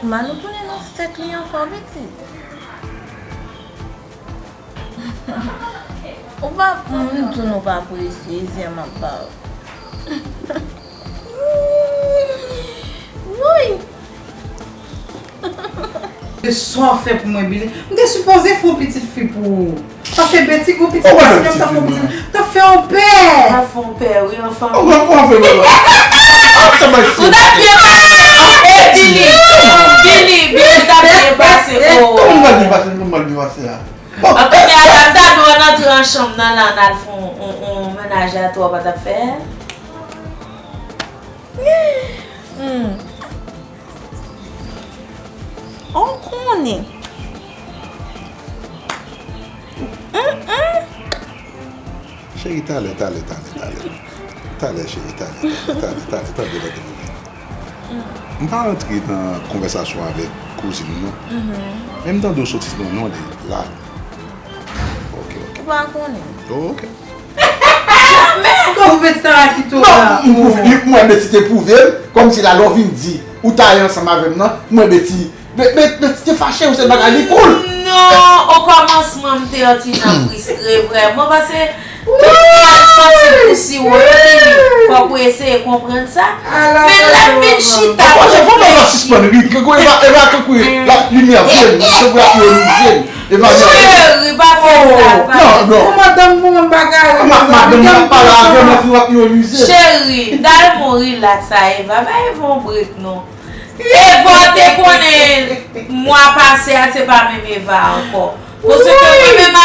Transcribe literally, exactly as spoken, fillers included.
Kouman nou tounen nan fèt li ankò, pitit? Ou pa, m di nou pa prese, zen m ap ba w. Woy! Se sa w fè pou mwen, Billy. M te sipoze fè yon pitit fi pou ou. Paske Betty, yon pitit gason, m t ap fè yon pitit, m t ap fè yon pè. M ap fè yon pè, wi, anfan. Ou t ap byen pase. E, Billy, Billy, Billy, ou t ap byen pase, o. Kòman m pral byen pase, kòman m pral byen pase a? Antouka, la, m ta dwe antre nan chanm nan, la, n al fè yon, yon, yon mennaj a twa, w pa t ap fè? Hmm. On konnen. Mm, mm. Cheri, talè, talè, talè, talè. Talè, cheri, talè, talè, talè, talè, talè, talè, talè. M pa rantre nan konvèsasyon avèk kouzin m, non. Men m tande w soti nan non li la. Ok, ok. Ou pa konnen. Oh, ok. Kòman ou mete sa la ki tou la? Non, m pwouve, m wè Betty te pwouve m, kòmsi la lè w vin di, ou ta ye ansanm avè m nan, m wè Betty, Be-, Be-, Betty te fache, ou se bagay li koul. Non, okòmansman m te yon ti jan fristre vrèman, paske tout moun santi l pou siwo, epi fòk ou eseye konprann sa. Men lè m vin chita pou reflechi. Fò mwen sispann ri, kankou Eva, Eva kankou la limyè vye m, kankou l ap iyonize m. Eva, cheri, pa fè sa, pa fè sa. Non, non. Kòmandan m pou mwen bagay. Madanm nan pale avè m, epi l ap iyonize m. Cheri, Dalmon, relax a Eva, ba Eva yon break non. Eva te konnen mwa pase a, se pa menm Eva ankò. Paske mwen menm a